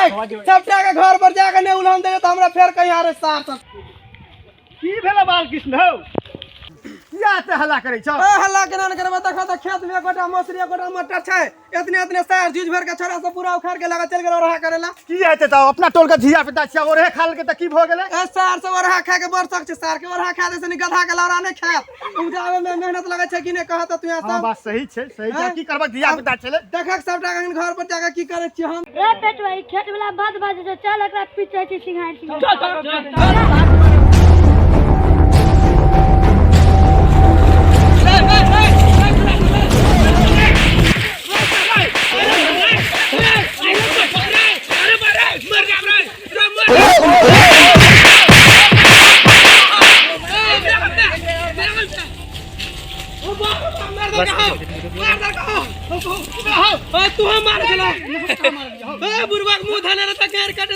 देख, सबटा के घर पर जाके नहि उलहन देबै तऽ हमरा फेर कहीं आरे सार सब। की भेलै बालकृष्ण हौ, किया एते हल्ला करै छौ? ए हल्ला केना ने करबै, देखो तऽ खेत में एकोटा मौसरी एकोटा मटर छै, एतने एतने सार जूझ भर के छोरा सब पूरा उखाड़ के लगा चलि गेल ओरहा करै ला। की हेतै तऽ अपना टोल के धिया पुता छियै, ओरहे खा लेलकै तऽ की भऽ गेलै? ए सार सब ओरहा खा के बड़ शौक छै, सार के ओरहा खा दै से गधा के लौरा नहि खायत। उपजाबै में मेहनत लगै छै कि नहि कहत तू हँ सब? बात सही छै, सही छै। हैं? की करबक, धिया पुता छलै। देखक सबटा एखन घर पर जाके की करै छियै हम। रे पेटवा, ई खेत वाला बात बाजै छै, चल एकरा पीटै छी सिंघार सिंघार। तू मार गेला, ए बुढ़वा के मुंह धने रे त गार कट